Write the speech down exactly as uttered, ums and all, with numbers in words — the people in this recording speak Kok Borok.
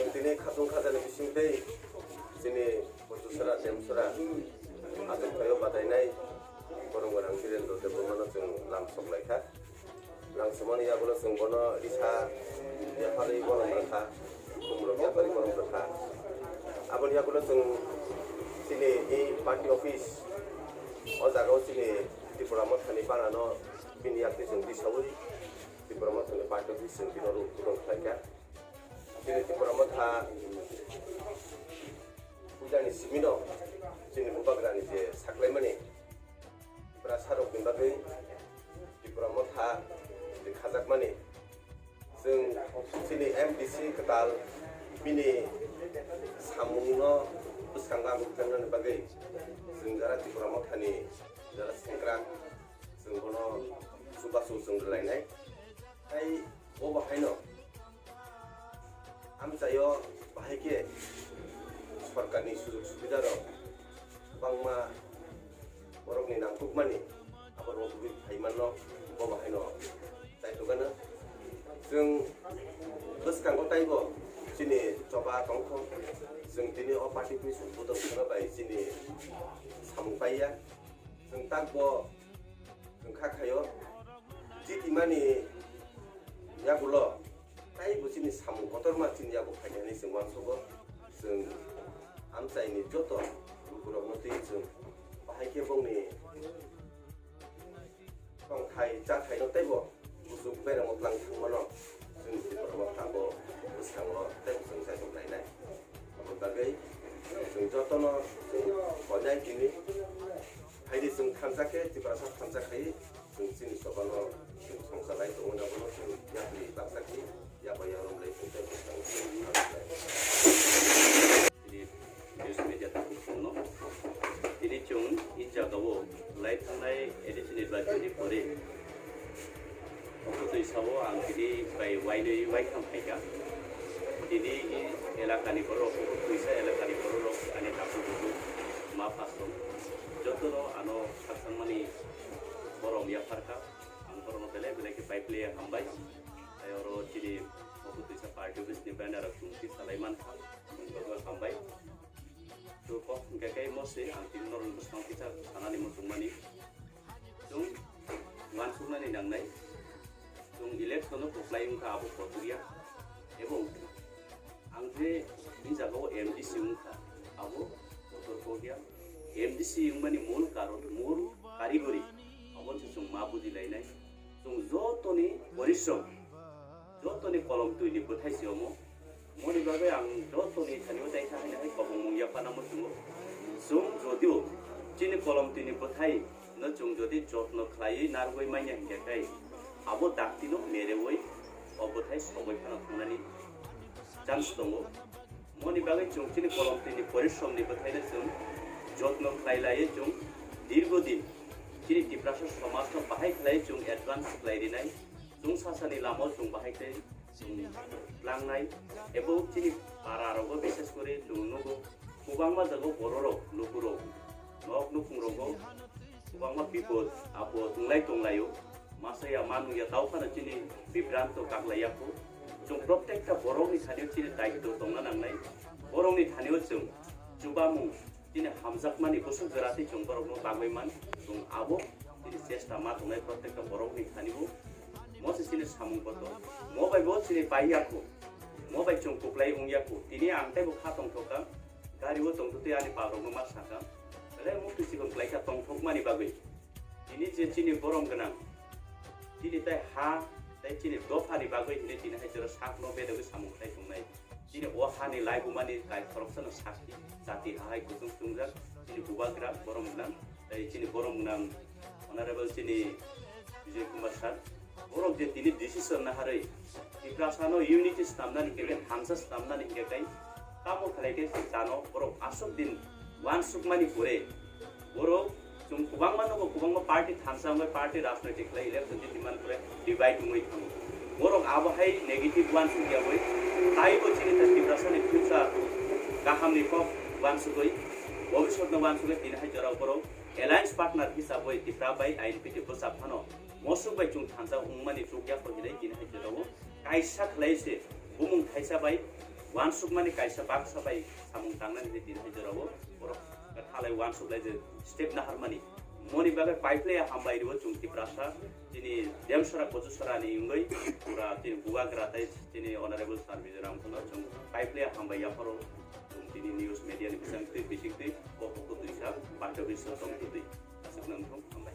Tini khasung khajani bising tei chini Bujusra, Demsra, aswk khaio badainai borok gwnang Birendra Debbarmano chwng lam sok lai kha. Langsamani yagulo chwng bono risa yapharwi borom rwkha, khumrok yapharwi borom rwkha. Aboni yagulo chwng chini e party office o jagao chini Tripura Mothani banano bini yakni chwng tisaui Tripura Mothani party office chwng bino rw-, rwng khlaikha. Chini Tripura Motha pujani simino chini bubagrani je saklaimani Tiprasarokni bagwi Tripura Motha je khajakmani, chwng chini M D C kwtal bini samungno bwskango ang rwkjaknani bagwi chwng jara Tripura Mothani jara sengkrak, chwng bono chubachu chwng rwlainai. Tei bo bahaino amchaio bahai khe sorkarni sujog subidarok kwbangma borokni nangkukmani abo rwgwi phaimanno bo bahaino chaitokgano. Chwng bwskango taibo chini choba tongkho, chwng tini o party office bodol kheno bai chini samung paiya. Chwng takbo chwng kha khaio, chitimani yagulo taibo chini samung kotorma chini yago phainani chwng uansugo. Chwng amchaini joto lukurokno twi chwng bahai khe bongni tongthai chathaino teibo kuchuk beremo tlang thangmano chwng Tripura Motha bo bwskango teibo chwng chaitoknainai. Aboni bagwi chwng jotono chwng hojai tini. Haidi chwng thansa khe Tiprasa thansa khai chwng chini chobano chwng songchalai tongwi abono chwng yapri baksa khe yaba yarom lai chwng tei bwskango chwng thansa lai. Tini news media takhuk chwngno tini chwng e jagao lai thangnai A D C nirbachonni pore. Obo twi sao ang tini bai wainwi waitham phaikha. Tini elakani borok, obo twisa elakani borok rok ani takhuk bukhuk ma phasong jotono ano khakchangmani borom yapharkha. Ang borokno belai belai khe pai pli hambai. Tei oro chini obo twisa party office ni banner rok chwng twi salai mankha. Ang borokno hambai. To kok hwnkhe khe mostly ang tini norok bwskango kisa sanani muchungmani. Chwng uansuknani nangnai. Chwng election-o kwplai wngkha abo kotorya. Ebong ang je bini jagao M D C wngkha, abo kotor kokya. M D C wngmani mul karon, mul karigori, abo se chwng ma bujilainai. Chwng jotoni porishrom, jotoni kolom twini bwthai se omo. Moni bagwi ang jotoni thani o tei kha haino hai kobongmung yapharna muchungo. Chwng jodio chini kolom twini bwthai no chwng jodi jotno khlaiwi narwgwi manya hinkhe khe abo daktino merewi o bwthai sogwi phano thangnani chance tongo. Moni bagwi chwng chini kolom twini porishrom ni bwthaino chwng jotno khlai laiwi chwng dirgo din chini Tiprasa somajno bahai khlaiwi chwng advance khlai rinai. Chwng sasani lamao chwng bahai khe chwng tlangnai, ebo chini para rogo bishes kori chwng nugo, kwbangma jaga bororok, lukurok, nok nukhung rogo kwbangma bipod apod wnglai tonglaio. Masa ya ma nung ya tau phano chini bibranto kaklai ya kho. Chwng protekta borokni thani chini daityo tongna nangnai. Borokni thani o chwng chubamung chini hamjakmani bwswk jora tei chwng borokno bagwi man, chwng abo chini chesta ma tongnai protekta borokni thani bo. Mo se chini samung kotor. Mo bai bo chini pai ya kho. Mo bai chwng kwplai wng ya kho. Tini ang tei bo kha tongthok kha. Gari o tongthok tei ani pal rokno ma sa kha. Belai muktwi chikon kwlai kha tongthokmani bagwi. Tini je chini borom gwnang, chini tei ha tei chini dophani bagwi hwnwi tini hai jora sakno bedagwi samung khai tongnai. Chini o hani laibumani kai khoroksano sakhi jati ha hai kuchung chungjak chini bubagra borom gwnang tei chini borom gwnang Honorable chini Bijoy Kumar sir. Borok je tini decision naharwi Tiprasano unity snamnani hwnkhe tei thansa snamnani hwnkhe tei tamo khlai khe chano borok aswk din uansukmani pore borok chwng kwbangma nogo, kwbangma party thansa wngwi party rajnoitik khlai election di demand khlai divide wngwi thango. Borok abo hai negative uansuk yawi, taibo chini ta Tiprasani future kahamni kok uansugwi, bobisotno uansugwi tini hai jorao borok alliance partner hisabwi Tipra bai I N P T bwsa phano mosuk bai chwng thansa wngmani chukya kho hinwi tini hai jorao kaisa khlai se bumung thaisa bai uansukmani kaisa baksa bai samung tangnani hinwi tini hai jorao borok thalai uansuk lai je step naharmani. Moni bagwi paiphleya hambai rwo chwng Tiprasa, chini Demsora Kochusora ni wngwi, pura chini Bubagra tei chini Honorable Sir Mizoram kono chwng paiphleya hambai yapharo chwng chini news media ni bising twi, bising twi, kok kok twi sa, bantwi sa tong twi. Aswk nang thong hambai.